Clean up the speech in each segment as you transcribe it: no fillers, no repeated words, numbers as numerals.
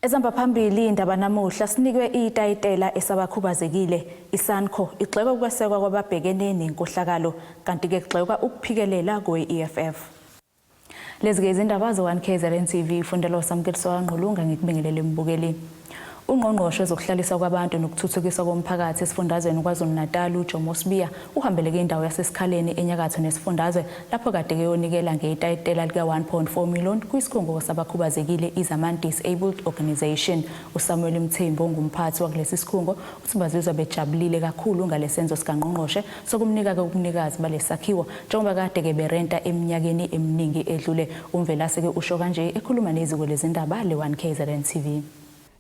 Ezihamba phambili indaba namuhla sinikwe itayitela esabakhubazekile iSANCO igxeka ukwesekwa kwababhekene nenkohlakalo kanti-ke kugxekwa ukuphikelela kwe-EFF. Lezi-ke izindaba ze-1 KZN TV ifundelwa uSamukeliso Ngqulunga ngikubingelele mbukeli. Ungqongqoshe wezokuhlaliswa kwabantu nokuthuthukiswa komphakathi esifundazweni KwaZulu-Natal uJomo Sibiya uhambeleke indawo yaseSikhaleni enyakatho nesifundazwe lapho kade keyonikela ngetayitela lika-1.4 million kwisikhungo sabakhubazekile iZamani Disabled Organisation. USamuel Mthembu ongumphathi wakulesi sikhungo uthi bazizwa bejabulile kakhulu ngalesenzo sikangqongqoshe sokumnika-ke ubunikazi balesakhiwo njengoba kade-ke berenta eminyakeni eminingi edlule. UMvelase-ke usho kanje ekhuluma neziko lezindaba le-1 KZN TV.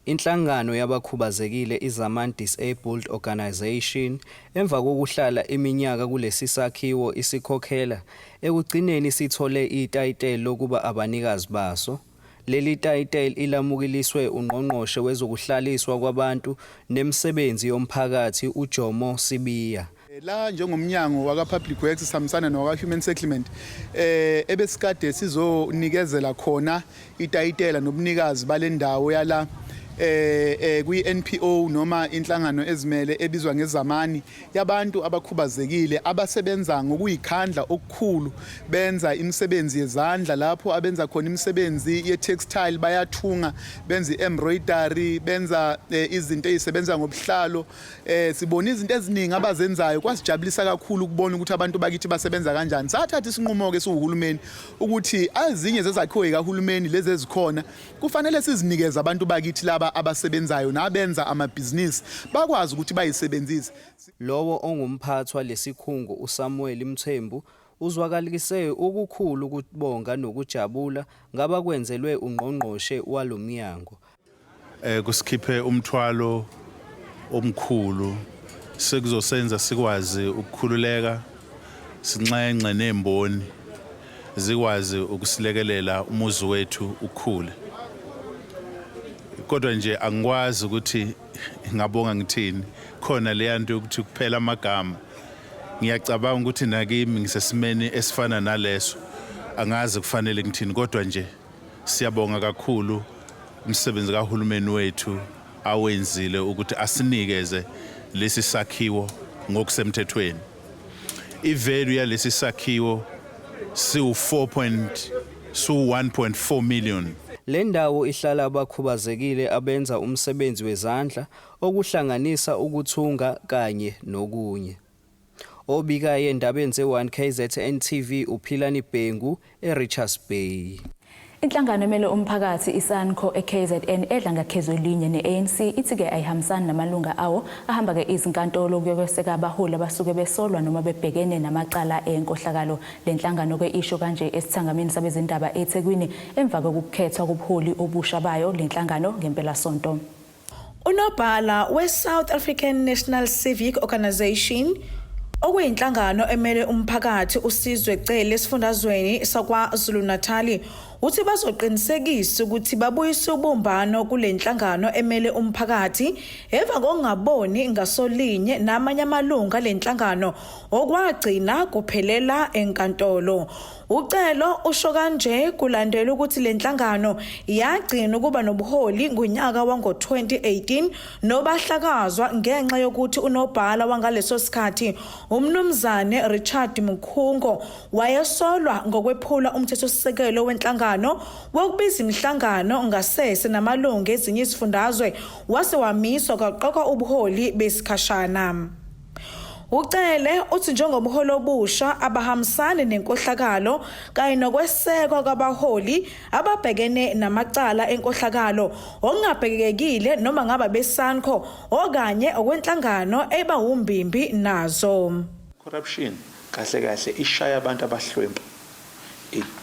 Inhlangano yabakhubazekile iZamani Disabled Organisation emva kokuhlala iminyaka kulesi sakhiwo isikhokhela, ekugcineni isithole itayiteli lokuba abanikazi baso. Leli tayiteli ilamukiliswe uNgqongqoshe wezokuHlaliswa kwaBantu neMisebenzi yoMphakathi uJomo Sibiya. La njengomnyango waka Public Works sihambisana nowaka Human Settlement ebesikade sizonikezela khona itayitela nobunikazi balendawo yala kwi NPO noma inhlangano ezimele ebizwa ngezamani yabantu abakhubazekile abasebenza ngokuyikhandla okukhulu benza imisebenzi yezandla lapho abenza khona imisebenzi ye-textile bayathunga benza i-embroidery benza izinto ezisebenza ngobuhlalo. Sibona izinto eziningi abazenzayo, kwasijabulisa kakhulu ukubona ukuthi abantu bakithi basebenza kanjani. Sathatha isinqumo ke siwuhulumeni ukuthi ezinye zezakhiwo zikahulumeni lezi ezikhona kufanele sizinikeze abantu bakithi laba abasebenzayo nabenza amabhizinisi bakwazi ukuthi bayisebenzise. Lowo ongumphathwa lesikhungo uSamuel Mthembu uzwakalise ukukhulu ukubonga nokujabula ngabakwenzelwe ungqongqoshe walomnyango. Kusikhiphe umthwalo omkhulu, sekuzosenza sikwazi ukukhululeka sinxenxe nemboni zikwazi ukusilekelela umuzi wethu ukhule. Kodwa nje angikwazi ukuthi ngabonga ngithini, khona leya nto yokuthi kuphela amagama. Ngiyacabanga ukuthi nakimi ngisesimeni esifana naleso, angazi kufanele ngithini, kodwa nje siyabonga kakhulu umsebenzi kahulumeni wethu awenzile ukuthi asinikeze lesi sakhiwo ngokusemthethweni. I-value yalesi sakhiwo siwu-4 siwu-1.4 million. Le ndawo ihlala abakhubazekile abenza umsebenzi wezandla okuhlanganisa ukuthunga kanye nokunye. Obikayo endabeni ze-1 KZN TV uPhilani Bhengu eRichards Bay. Inhlangano emele umphakathi iSANCO eKZN edla ngakhezo elinye ne-ANC ithi-ke ayihambisani namalunga awo ahamba-ke izinkantolo ukuyokweseka abaholi abasuke besolwa noma bebhekene namacala enkohlakalo. Le nhlangano-ke isho kanje esithangamini sabezindaba eThekwini emva kokukhethwa kobuholi obusha bayo le nhlangano ngempelasonto. Unobhala we-South African National Civic Organisation okuyinhlangano emele umphakathi uSizwe Cele esifundazweni saKwaZulu-Natali uthi bazoqinisekisa ukuthi babuyise ubumbano kule nhlangano emele umphakathi emva kokungaboni ngasolinye namanye amalungu ale nhlangano okwagcina kuphelela enkantolo. Ucelo usho kanje kulandela ukuthi le nhlangano yagcina ukuba nobuholi ngonyaka wango-2018 nobahlakazwa ngenxa yokuthi unobhala wangaleso sikhathi uMnumzane Richard Mkhungo wayesolwa ngokwephula umthethosisekelo wenhlangano wokubiza imihlangano ngasese namalungu ezinye izifundazwe wase wamiswa kwaqokwa ubuholi besikhashana. Ucele uthi njengomholi obusha abahambisani nenkohlakalo kanye nokwesekwa kwabaholi ababhekene namacala enkohlakalo okungabhekekile noma ngaba beSANCO okanye okwenhlangano ebawumbimbi nazo. Corruption kahle kahle ishaya abantu abahlwempu.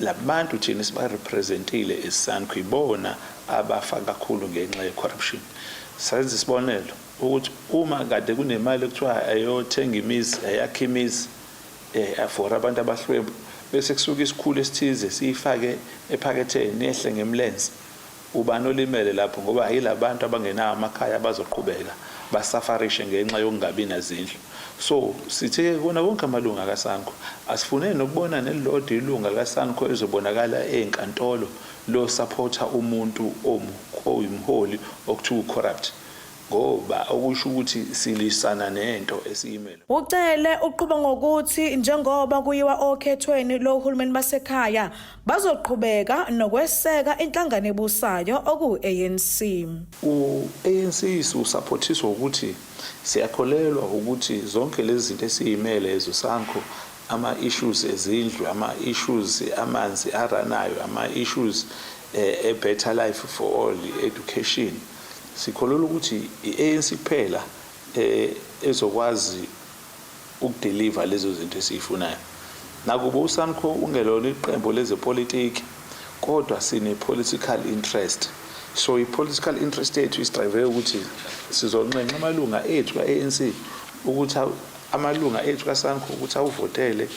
Labantu thina sibarepresentile eSANCO ibona abafa kakhulu ngenxa ye-corruption. Senza isibonelo ukuthi uma kade kunemali ekuthiwa ayothenga imizi, ayakhe imizi for abantu abahlwempu, bese kusuka isikhulu esithize siyifake ephaketheni yehle ngemlenze. Ubani olimele lapho ngoba yilabantu abangenawo amakhaya abazoqhubeka basafarishe ngenxa yokungabi nazindlu. So sithe kona wonke amalunga kaSANCO asifune nokubona nelilodwa ilunga likaSANCO elizobonakala enkantolo. Lo supporta umuntu oyumholi okuthiwa corrupt, ngoba okusho ukuthi silisana nento esiyimele. Ucele uqhuba ngokuthi njengoba kuyiwa okhethweni lohulumeni basekhaya, bazoqhubeka nokweseka inhlangano ebusayo oku-ANC. U-ANC siwusupportiswa ukuthi siyakholelwa ukuthi zonke lezi zinto esiyimele ezoSANCO, ama-issues ezindlu, ama-issues amanzi aranayo, ama-issues a better life for all, education, sikholelwa ukuthi i-ANC kuphela ezokwazi ukudeliver lezo zinto esiyifunayo. Nakuba uSANCO ungelona iqembu lezepolitiki, kodwa sine political interest. So i-political interest yethu isidrive ukuthi sizonxenxa amalunga ethu ka-ANC ukuthi amalunga ethu kaSANCO ukuthi awuvotele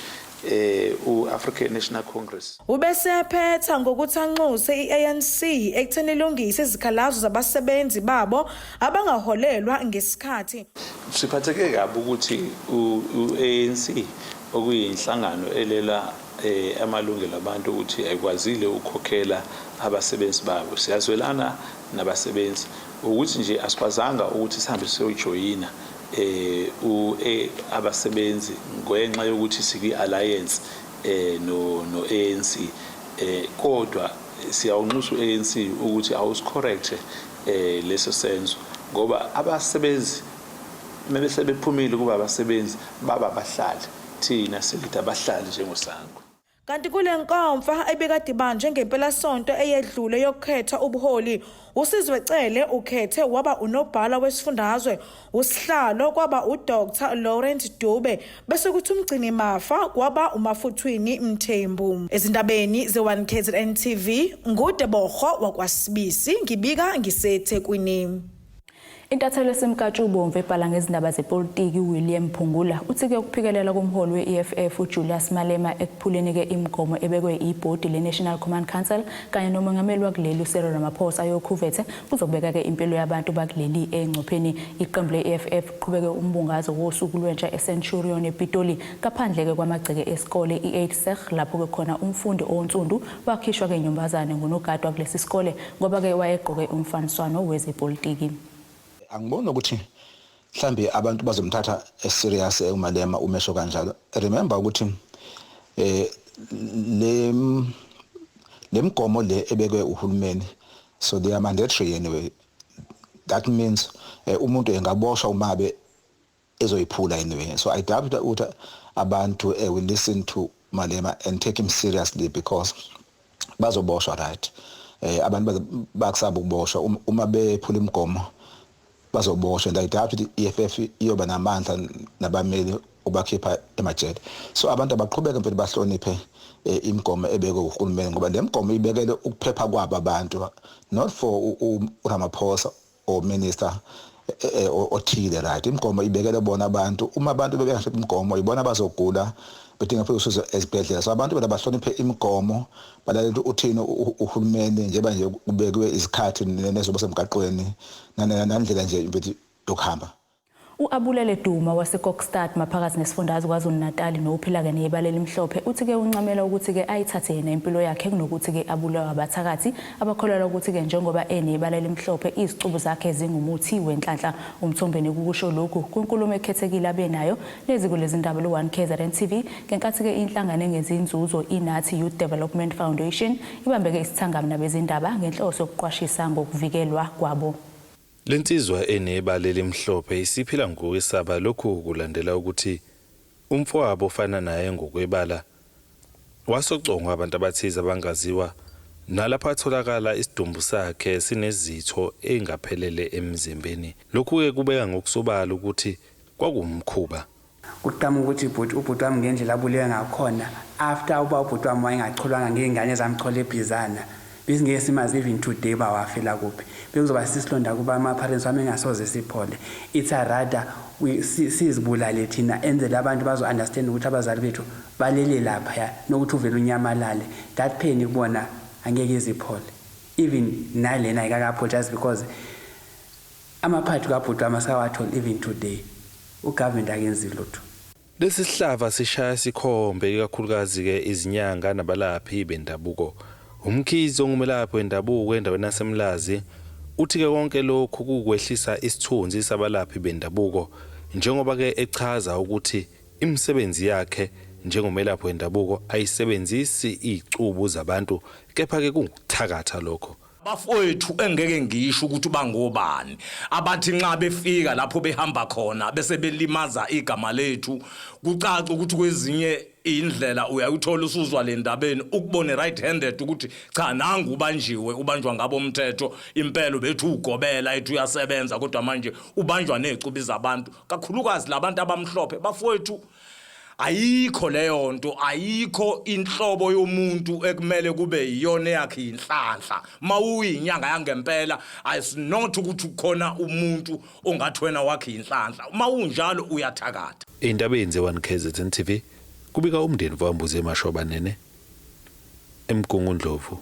u-African National Congress. Ubesephetha ngokuthi anxuse i-ANC ekutheni ilungise izikhalazo zabasebenzi babo abangaholelwa ngesikhathi. Siphatheke kabi ukuthi u-ANC, okuyinhlangano elela amalungelo abantu, ukuthi ayikwazile ukukhokhela abasebenzi babo. Siyazwelana nabasebenzi, ukuthi nje asikwazanga ukuthi sihambe siyojoyina abasebenzi ngenxa yokuthi sikwi-alliance no ANC, kodwa siyawunxusa u-ANC ukuthi awusicorrect leso senzo, ngoba abasebenzi mebese bephumile kuba abasebenzi, baba abahlali. Thina silida abahlali njengoSANCO. Kanti kule nkomfa ebikade ibanjwe ngempelasonto eyedlule yokukhetha ubuholi, uSizwe Cele ukhethe waba unobhala wesifundazwe, usihlalo kwaba uDr Laurent Dube, bese kuthi umgcini mafa kwaba uMafuthwini Mthembu. Ezindabeni ze-1 KZN TV, nguDeboho wakwaSibisi, ngibika ngiseThekwini. Intatheli esemkantshubomvu ebhala ngezindaba zepolitiki William Phungula uthi-ke ukuphikelela komholi we-EFF uJulius Malema ekuphuleni-ke imigomo ebekwe ibhodi le-National Command Council kanye nomongameli wakuleli uCyril Ramaphosa yokhuvethe kuzobeka-ke impilo yabantu bakuleli engcupheni. Iqembu le-EFF qhubeke umbungazo wosuku lwentsha eCenturion ePitoli, ngaphandle-ke kwamagceke esikole i-Uitsig, lapho-ke khona umfundi onsundu wakhishwa-ke inyumbazane ngunogada wakulesi sikole ngoba-ke wayegqoke umfaniswano wezepolitiki. Angiboni ukuthi mhlambe abantu bazomthatha serious uMalema umesho kanjalo. Remember ukuthi le lemigomo le ebekwe uhulumeni, so they are mandatory anyway. That means umuntu engaboshwa uma be ezoyiphula anyway. So I doubt ukuthi abantu will listen to Malema and take him seriously because bazoboshwa, right? Abantu bakusaba ukuboshwa. Uma bephula imigomo bazoboshwa, and I doubt ukuthi i-EFF iyoba namandla nabameli ubakhipha emajele. So abantu abaqhubeke mfethu bahloniphe imigomo ebekwe uhulumeni, ngoba le migomo ibekele ukuphepha kwabo abantu, not for uRamaphosa or minister othile, right? Imigomo ibekele bona abantu. Uma abantu bebengahloniphi imigomo, ibona bazogula, bedinga futhi usizo ezibhedlela. So abantu bela bahloniphe imigomo, balalela uthini uhulumeni, njengoba nje kubekiwe izikhathi nezoba semgaqweni nandlela nje mfethu yokuhamba. U-Abulele Duma waseKokstad maphakathi nesifundazwe KwaZulu-Natal nophila-ke nebala elimhlophe uthi-ke uncamela ukuthi-ke ayithathe yena impilo yakhe kunokuthi-ke abulawe abathakathi abakholelwa ukuthi-ke njengoba enebala elimhlophe izicubu zakhe zingumuthi wenhlanhla. Umthombeni kukusho lokhu kwinkulumo ekhethekile abenayo neziko lezindaba lo-1 KZN TV ngenkathi-ke inhlangano engenzi inzuzo iNathi Youth Development Foundation ibambeke isithangami nabezindaba ngenhloso yokuqwashisa ngokuvikelwa kwabo. Lensizwa enebala elimhlophe isiphila ngokwesaba. Lokhu kulandela ukuthi umfowabo ofana naye ngokwebala wasocongwa abantu abathize abangaziwa, nalapho atholakala isidumbu sakhe sinezitho engaphelele emzimbeni. Lokhu-ke kubeka ngokusobala ukuthi kwakuwumkhuba. Kuqhamuka ukuthi ubhuti, ubhuti wami ngendlela abulewe ngakhona, after uba ubhuti wami wayengacholwanga ngey'ngane zamchola eBhizana, besingeke simazi even today uba wafela kuphi. Bekuzoba sisilonda kuba ama-parents wami engasoze siphole. It's a rather sizibulale thina, enzele abantu bazo-understand ukuthi abazali bethu balele laphaya, nokuthi uvele unyamalale. That pain kubona angeke iziphole. Even nalena ayikakapholi, just because amaphathi kabhuti wami asawatholi even today. Ugovernment akenzi lutho. Lesi sihlava sishaya sikhombe ikakhulukazi-ke izinyanga nabalaphi bendabuko. UMkhize ongumelaphi wendabuko endaweni yaseMlazi uthi-ke konke lokhu kukwehlisa isithunzi sabalaphi bendabuko njengoba-ke echaza ukuthi imisebenzi yakhe njengomelaphi wendabuko ayisebenzisi izicubu zabantu kepha-ke kungukuthakatha lokho. Bafowethu engeke ngisho ukuthi bangobani abathi nxa befika lapho behamba khona bese belimaza igama lethu kucaca ukuthi kwezinye indlela uyayuthola usuzwa le ndabeni ukubone right handed ukuthi cha nangu ubanjiwe ubanjwa ngabo umthetho impela bethu ugobela ethi uyasebenza kodwa manje ubanjwa nezicubi zabantu kakhulukazi labantu abamhlophe bafowethu ayikho leyo nto ayikho inhlobo yomuntu ekumele kube iyona eyakhe inhlanhla mawuyinyanga yangempela it's not ukuthi ukhona umuntu ongathi wena wakhe inhlanhla uma unjalo uyathakatha. Indabeni ze-1 KZN TV kubika umndeni wambuze eMashoba Nene eMgungundlovu.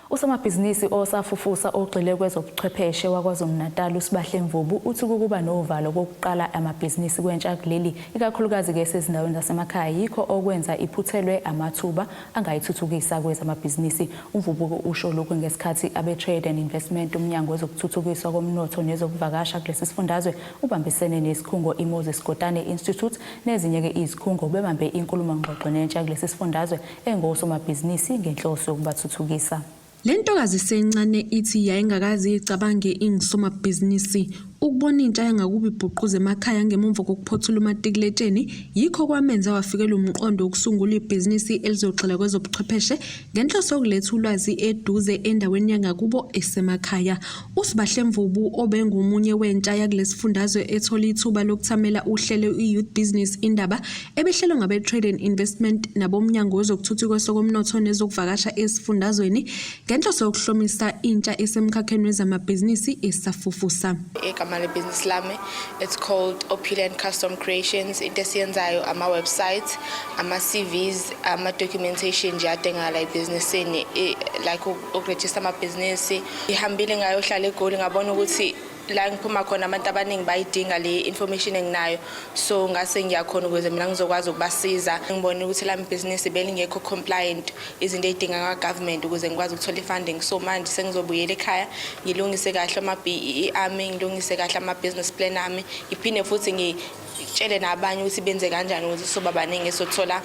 Usomabhizinisi osafufusa ogxile kwezobuchwepheshe waKwaZulu-Natal uSibahle Mvubu uthi ukuba novalo kokuqala amabhizinisi kwentsha kuleli ikakhulukazi-ke esezindaweni zasemakhaya yikho okwenza iphuthelwe amathuba angayithuthukisa kwezamabhizinisi. UMvubu usho lokhu ngesikhathi abe-Trade and Investment umnyango wezokuthuthukiswa komnotho nezokuvakasha kulesi sifundazwe ubambisene nesikhungo iMoses Kotane Institute nezinye-ke izikhungo bebambe inkulumo ngxoxo nentsha kulesi sifundazwe engosomabhizinisi ngenhloso yokubathuthukisa. Le ntokazi isencane ithi yayingakaze icabange ingusomabhizinisi. Ukubona intsha yangakubo ibhuquza emakhaya ngemumva kokuphothula umatikuletsheni yikho kwamenza wafikelwa umqondo wokusungula ibhizinisi elizogxila kwezobuchwepheshe ngenhloso yokuletha ulwazi eduze endaweni yangakubo esemakhaya. USibahle Mvubu obengomunye wentsha yakulesifundazwe ethola ithuba lokuthamela uhlelo i-Youth Business Indaba ebehlelwe ngabe-Trade and Investment nabomnyango wezokuthuthukiswa komnotho nezokuvakasha esifundazweni ngenhloso yokuhlomisa intsha esemkhakheni wezamabhizinisi esafufusa. Igama lebhizinisi lami, it's called Opulent Custom Creations. Into esiyenzayo ama-website, ama-CVs, ama-documentation nje adingakala ebhizinisini, like ukurejista amabhizinisi. Ihambile ngayohlala eGoli, ngabona ukuthi la ngiphuma khona abantu abaningi bayidinga le information enginayo, so ngase ngiyakhona ukuze mina ngizokwazi ukubasiza. Ngibone ukuthi lami ibhizinisi belingekho compliant, izinto ey'dinga ka-government ukuze ngikwazi ukuthola i-funding. So manje sengizobuyela ekhaya ngilungise kahle ama-BEE ami, ngilungise kahle ama-business plan ami, ngiphinde futhi ngitshele nabanye ukuthi benze kanjani ukuze soba baningi sothola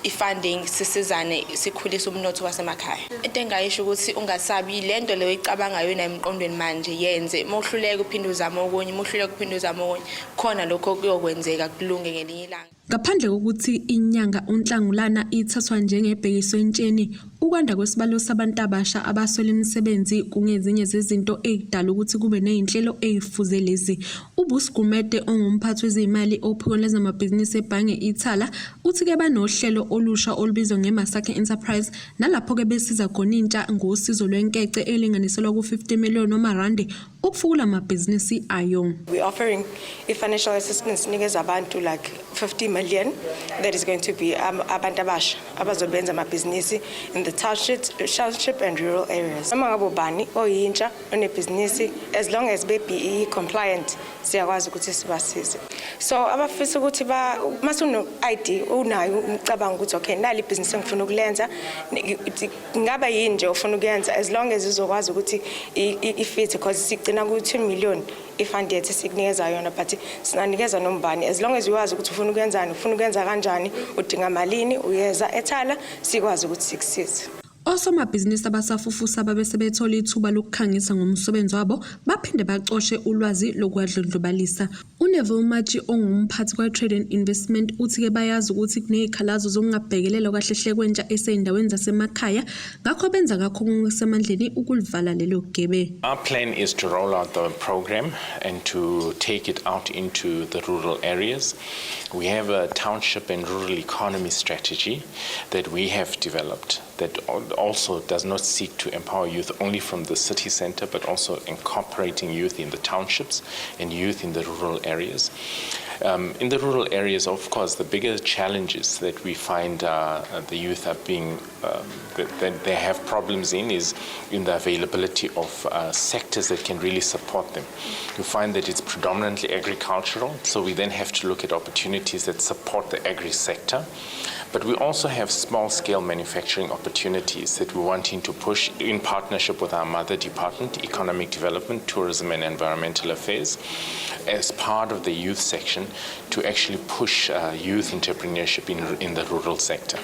i-funding, sisizane sikhulise umnotho wasemakhaya. Into engayisho ukuthi ungasabi le nto leyo icabangayo yona emqondweni manje, yenze. Uma uhluleka uphinde uzame okunye, uma uhluleka uphinde uzame okunye, khona lokho kuyokwenzeka kulunge ngelinye ilanga. Ngaphandle kokuthi inyanga uNhlangulana ithathwa njengebhekiswe entsheni, ukwanda kwesibalo sabantu abasha abaswele imisebenzi kungezinye zezinto ey'dala ukuthi kube ney'nhlelo ey'fuze lezi. UBusi Gumede ongumphathi wezimali ophikweni lezamabhizinisi ebhange Ithala uthi-ke banohlelo olusha olubizwa ngeMasakhe Enterprise nalapho-ke besiza khona intsha ngosizo lwenkece elinganiselwa ku-50 million wamarandi ukufukula amabhizinisi ayo. We're offering i-financial assistance, nikeza abantu like 50 million that is going to be abantu abasha abazobenza amabhizinisi in the township and rural areas. Noma ngabe ubani oyintsha onebhizinisi, as long as be-BEE compliant, siyakwazi ukuthi sibasize. So abafisa ukuthi ba mase uno-ID unayo umcabango ukuthi okay, nali ibhizinisi engifuna ukulenza, ngaba yini nje ofuna ukuyenza, as long as izokwazi ukuthi ifit, because sigcina ku-2 million i-fund yethu esikunikeza yona, but singanikeza nombani as long as uwazi ukuthi ufuna ukwenzani, ufuna ukwenza kanjani, udinga malini, uyeza eThala sikwazi ukuthi sikusize. Osomabhizinisi abasafufusa babe sebethola ithuba lokukhangisa ngomsebenzi wabo baphinde bacoshe ulwazi lokwadlondlobalisa. UNeville Matji ongumphathi kwa-Trade and Investment uthi-ke bayazi ukuthi kuney'khalazo zokungabhekelelwa kahle hle kwentsha esey'ndaweni zasemakhaya, ngakho benza ngakho konke ukulivala lelo gebe. Our plan is to roll out the program and to take it out into the rural areas. We have a township and rural economy strategy that we have developed that also does not seek to empower youth only from the city center, but also incorporating youth in the townships and youth in the rural areas. In the rural areas, of course, the bigger challenges that we find the youth are being, that they have problems in is in the availability of sectors that can really support them. You find that it's predominantly agricultural, so we then have to look at opportunities that support the agri sector. But we also have small-scale manufacturing opportunities that we're wanting to push in partnership with our mother department, Economic Development, Tourism and Environmental Affairs, as part of the youth section to actually push youth entrepreneurship in the rural sector.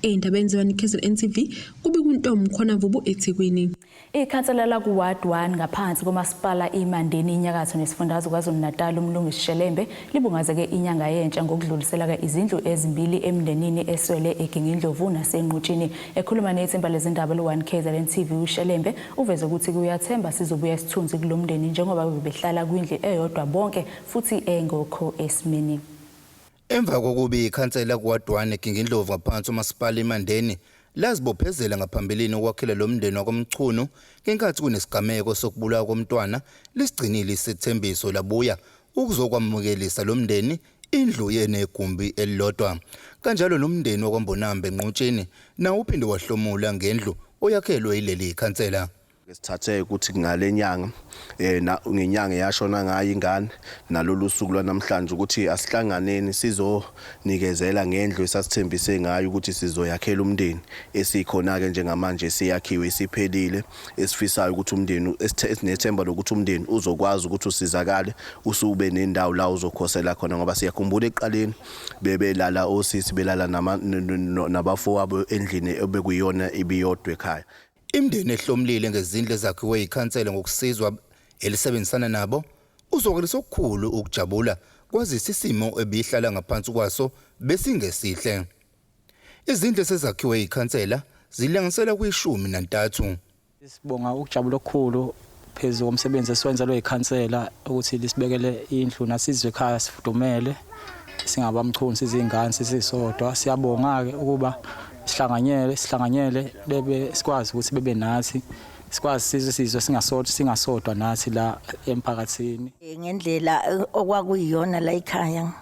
Ey'ndabeni ze-1 KZN TV kube kuNtombi khona Vubu eThekwini. Ikhansela laku-Ward 1 ngaphansi komasipala iMandeni inyakatho nesifundazwe KwaZulu-Natal uMlungisi Shelembe libungazeke inyanga yentsha ngokudlulisela izindlu ezimbili emndenini eswele eGingindlovu naseNqutshini. Ekhuluma nethimba lezindaba lo-1 KZN TV uShelembe uveze ukuthi kuyathemba sizobuya isithunzi kulo mndeni njengoba bebehlala kwindlu eyodwa bonke futhi engekho esimeni. Emva kokuba ikhansela ku-Ward 1 eGingindlovu ngaphansi umasipala iMandeni lazibophezela ngaphambilini ukwakhela lo mndeni wakwaMchunu ngenkathi kunesigameko sokubulawa komntwana, lisigcinile isethembiso labuya ukuzokwamukelisa lo mndeni indlu yenegumbi elilodwa. Kanjalo nomndeni wakwaMbonambe eNqutshini nawo uphinde wahlomula ngendlu oyakhelwe yileli khansela. Sithathe ukuthi ngale nyanga ngenyanga yashona ngayo ingane nalolu suku lwanamhlanje ukuthi asihlanganeni sizonikezela ngendlu esasithembise ngayo ukuthi sizoyakhela umndeni esikhona ke njengamanje siyakhiwe isiphelile esifisayo ukuthi umndeni esinethemba lokuthi umndeni uzokwazi ukuthi usizakale usube nendawo la uzokhosela khona ngoba siyakhumbula ekuqaleni bebelala osisi belala nabafowabo endlini ebekuyiyona ibiyodwa ekhaya. Imindeni ehlomlile ngezindlu ezakhiwe ikhansela ngokusizwa elisebenzisana nabo uzwakalisa okukhulu ukujabula kwazise isimo ebihlala ngaphansi kwaso besingesihle. Izindlu esezakhiwe ikhansela zilinganiselwa kwi-13. Sibonga ukujabula okukhulu phezu komsebenzi esiwenzelwe ikhansela ukuthi lisibekele indlu nasizwe ekhaya sifudumele singabaMchunu sizingane sisodwa. Siyabonga ke ukuba sihlanganyele bebe sikwazi ukuthi bebe nathi sikwazi sizwe sizwe singasodwa nathi la emphakathini. Ngendlela okwakuyiyona la ekhaya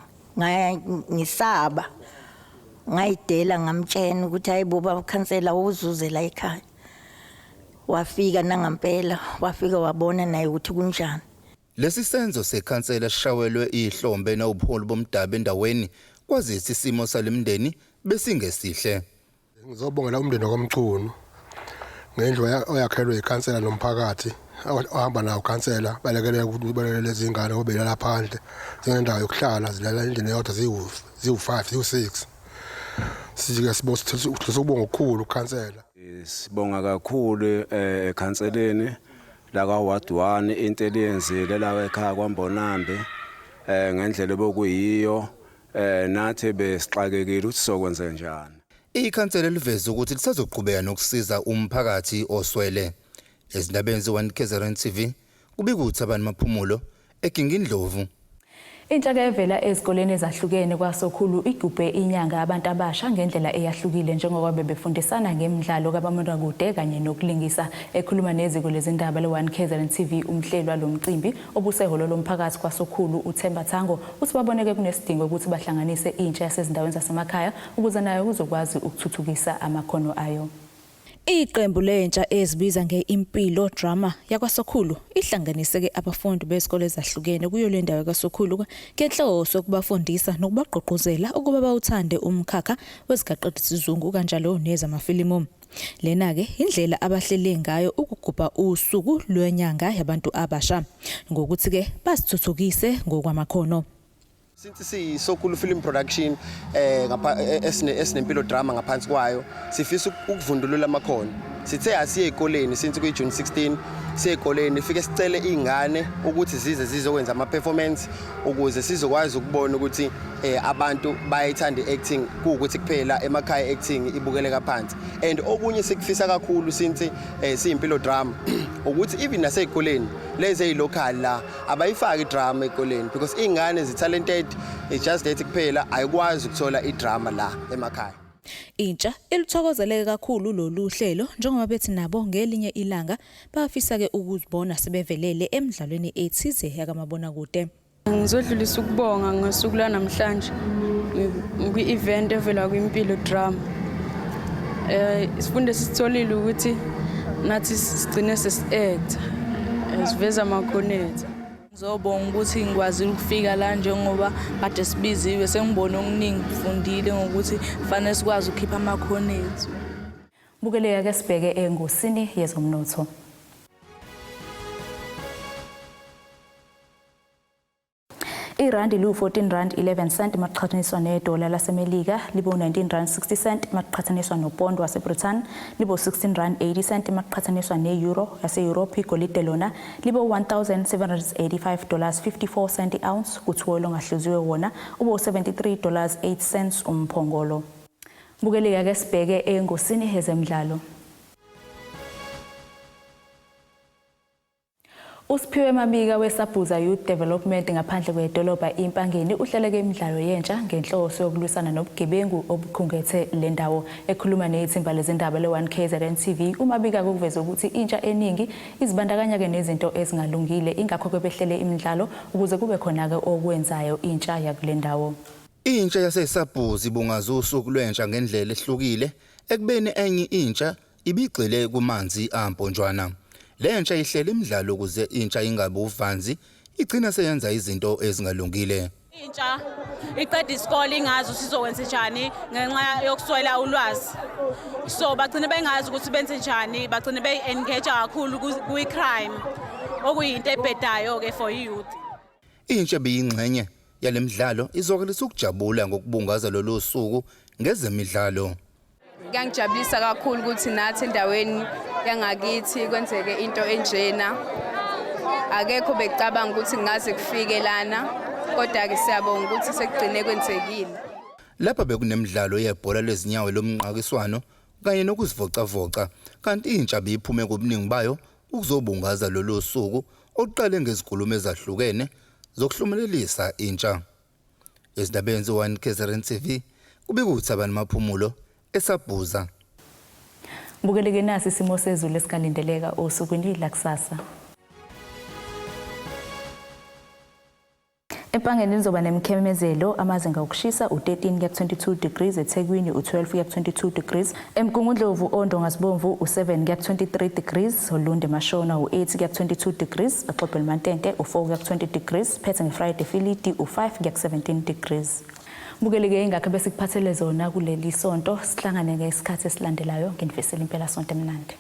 ngisaba ngayidela ngamtshena ukuthi hayibo baba khansela uzuze la ekhaya. Wafika nangampela wafika wabona naye ukuthi kunjani. Lesi senzo sekhansela sishawelwe ihlombe nawubuholi bomdabu endaweni kwazise isimo salemndeni besingesihle. Ngizobongela umndeni wakwaMchunu ngendlu oyakhelwe ikhansela nomphakathi ohamba nawo khansela balekelela ukuthi balekele lezi ngane obelala phandle zingendawo yokuhlala zilala endlini eyodwa ziwu-5 ziwu-6. Sike sibonga okukhulu ukhansela. Sibonga kakhulu ekhanseleni la ka Ward 1 into eliyenzile la ekhaya kwaMbonambe ngendlela bokuyiyo nathi besixakekile ukuthi sokwenze njani. Ikhansela liveze ukuthi lisazoqhubeka nokusiza umphakathi oswele. Ezindabeni ze-1 KZN TV kubika uThabani Maphumulo eGingindlovu. Intsha evela ezikoleni ezahlukene kwaSokhulu igubhe inyanga abantu abasha ngendlela eyahlukile njengoba bebefundisana ngemidlalo kamabonakude kanye nokulingisa. Ekhuluma neziko lezindaba le-1 KZN TV umhleli walomcimbi obusehholo lomphakathi kwaSokhulu uThemba Thango uthi baboneke kunesidingo ukuthi bahlanganise intsha yasezindaweni zasemakhaya ukuze nayo kuzokwazi ukuthuthukisa amakhono ayo. Iqembu lentsha ezibiza nge-Impilo Drama yakwaSokhulu ihlanganise-ke abafundi bezikole ezahlukene kuyo le ndawo yakwaSokhulu ngenhloso yokubafundisa nokubagqugquzela ukuba bawuthande umkhakha wezikaqedisizungu kanjalo nezamafilimu. Lena-ke indlela abahlele ngayo ukugubha usuku lwenyanga yabantu abasha ngokuthi-ke basithuthukise ngokwamakhono. Since siyiSokhulu Film Production ngapha esinempilo drama ngaphansi kwayo sifisa ukuvundulula amakhono. Sithe asiye ezikoleni since kuyi June 16 siye ezikoleni fike sicele izingane ukuthi zize zizokwenza ama performance ukuze sizokwazi ukubona ukuthi abantu bayayithanda i-acting kuwukuthi kuphela emakhaya acting ibukeleka phansi. And okunye sikufisa kakhulu since siyimpilo drama ukuthi even nasezikoleni lezi ezilocal la abayifaki idrama ezikoleni because izingane zi-talented, it's just that kuphela ayikwazi ukuthola idrama la emakhaya. Intsha iluthokozeleke kakhulu lolu hlelo njengoba bethi nabo ngelinye ilanga bafisa-ke ukuzibona sebevelele emidlalweni ethize yakamabonakude. Ngizodlulisa ukubonga ngosuku lwanamhlanje kwi-event evela kwiMpilo Drama. Isifundo esisitholile ukuthi nathi sigcine sesi-acta siveza amakhono ethu. Ngizobonga ukuthi ngikwazile ukufika la njengoba kade sibiziwe, sengibone okuningi, ngifundile ngokuthi kufanele sikwazi ukukhipha amakhono ethu. Bukeleka ke sibheke engosini yezomnotho. Irandi liwu-14 rand 11 cent makuqhathaniswa nedola laseMelika, libo-19 rand 60 cent makuqhathaniswa nopondo waseBrithani, libo-16 rand 80 cent makuqhathaniswa ne-euro yase-Europe. Igolide lona libo-1785 dollars 54 cent i-ounce, kuthiwa olungahluziwe wona ube-73 dollars 8 cents umphongolo. Bukeleka ke sibheke engosini yezemidlalo. Usiphiwe Mabika weSabhuza Youth Development ngaphandle kwedolobha iMpangeni uhleleke imidlalo yentsha ngenhloso yokulwisana nobugebengu obukhungethe le ndawo. Ekhuluma nethimba lezindaba le-1KZN TV, uMabika kuveze ukuthi intsha eningi izibandakanya-ke nezinto ezingalungile, ingakho-ke behlele imidlalo ukuze kube khona-ke okwenzayo intsha yakule ndawo. Intsha yaseSabhuza ibungaza usuku lwentsha ngendlela ehlukile ekubeni enye intsha ibigxile kumanzi amponjwana. Lentsha ihlela imidlalo ukuze intsha ingabi uvanzi igcina seyenza izinto ezingalungile. Intsha iqeda isikole ingazi ukuthi izokwenza njani ngenxa yokuswela ulwazi, so bagcine bengazi ukuthi benze njani, bagcine beyi-engage kakhulu kwi-crime, okuyinto ebhedayo-ke for i-youth. Intsha ebiyingxenye yalemidlalo izwakalisa ukujabula ngokubungaza lolu suku ngezemidlalo. Kuyangijabulisa kakhulu ukuthi nathi endaweni yangakithi kwenzeke into enjena. Akekho becabanga ukuthi kungaze kufike lana, kodwa-ke siyabonga ukuthi sekugcine kwenzekile. Lapha bekunemidlalo yebhola lezinyawo lomnqakiswano kanye nokuzivocavoca, kanti intsha beyiphume ngobuningi bayo ukuzobungaza lolu suku oluqale ngezinkulumo ezahlukene zokuhlumelelisa intsha. Ezindabeni ze-1 KZN TV kubika uThabani Maphumulo eSabhuza. Bukeleke nasi isimo sezulu esikalindeleka osukwini lakusasa. Empangeni lizoba nemikhemezelo, amazinga okushisa u-13 kuya ku-22 degrees, eThekwini u-12 kuya ku-22 degrees, eMgungundlovu oNdonga Zibomvu u-7 kuya ku-23 degrees, Olundi Mashona u-8 kuya ku-22 degrees, eXobheni Mantente u-4 kuya ku-20 degrees, phethe ngeFriday Filidi u-5 kuya ku-17 degrees. Bukeleke ingakho besikuphathele zona kuleli sonto, sihlangane ngesikhathi esilandelayo, nginifisela impela sonto emnandi.